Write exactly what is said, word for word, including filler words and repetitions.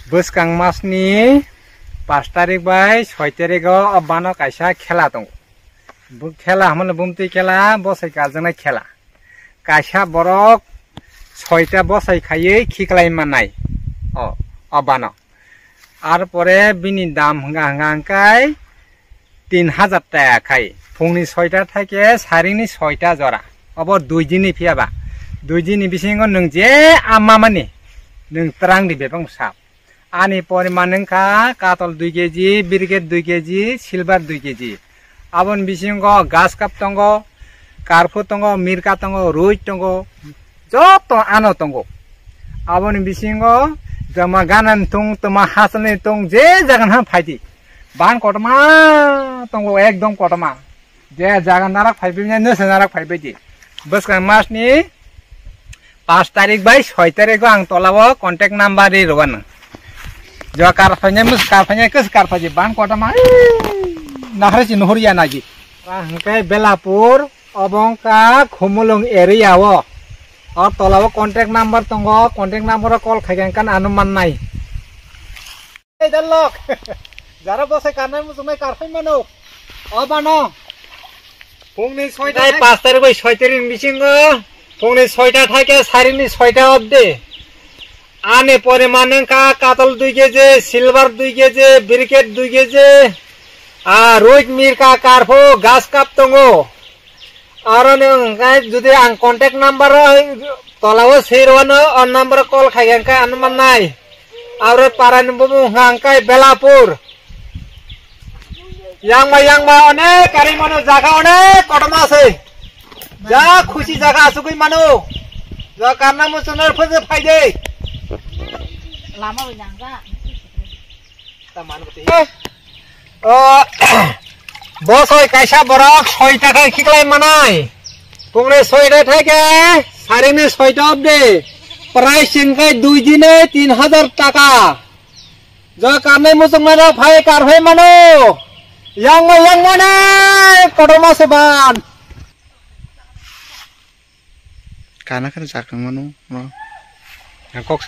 Bwskang masni pash tarik bai soi tarik o bano kaisa khela tongo. Bo khela hwnmano bumtwi khela, bosai karjaknai khela. Kaisa borok soita bosai khaiwi khiklai mannai. O, o bano. Ar pore bini dam hwnga hwnga hwnkhe tin hajar taka khai. Phungni soita thaike saringni soita jora. Obo dui dinni phiyaba. Dui dinni bisingo nwng je ama mani nwng twrang di bebak sap. Ani poriman wngkha katol dui keji, birket dui keji, silver dui keji. Aboni bisingo gas cup tongo, karphu tongo, mirka tongo, ruit tongo, joto ano tongo. Aboni bisingo twma ganani tong, twma hasani tong, je jaga nang phaidi. Ban kotorma tongo, ekdom kotorma. Je jaga narak phaibai, nese narak phaibai di. Bwskang masni pash tarik bai soi tarik o ang tola o contact number ri rwano. Jo karphainai mus karphainai kwswk karphaidi ban kotorma. Nahar si nuhur ya nagi. Hwnkhe Belapur, obo wngkha Khumulwng area o. O tola o contact number tongo, contact number o call khai khe ano mannai. Ei dalok, jara bosai karnai muchungnai karphai mano. O bano. Phungni soita tei thai- pash tarik bai soi tarik ni bisingo, phungni soita thaike saringni soita obde. Ani poriman wngkha katol dui keji, silver dui keji, birket dui keji, a, ruit mirka karphu gas cup tongo. Aro ni wngkha jodi ang contact number o tola o swi rwano, o number o call khai hwnkhe ano mannai. Aro parani bumung hwnkha hwnkhe Belapur. Yangma yangma onek kari mano jaga onek kotorma se. Ja khusi jaga asugwi mano. Ja karna muchungnai phai de. Lama bai nangja. O, bosoi kaisa borok soi taka khiklai manai. Phungni soi ta thaike saringni soi ta obde. Price hwnkhe dui dine tin hajar taka. Jo karnai muchungnai rok phai karphai mano. Yangma yangma nai kotorma se ban. Kana kana jakang mano. Kok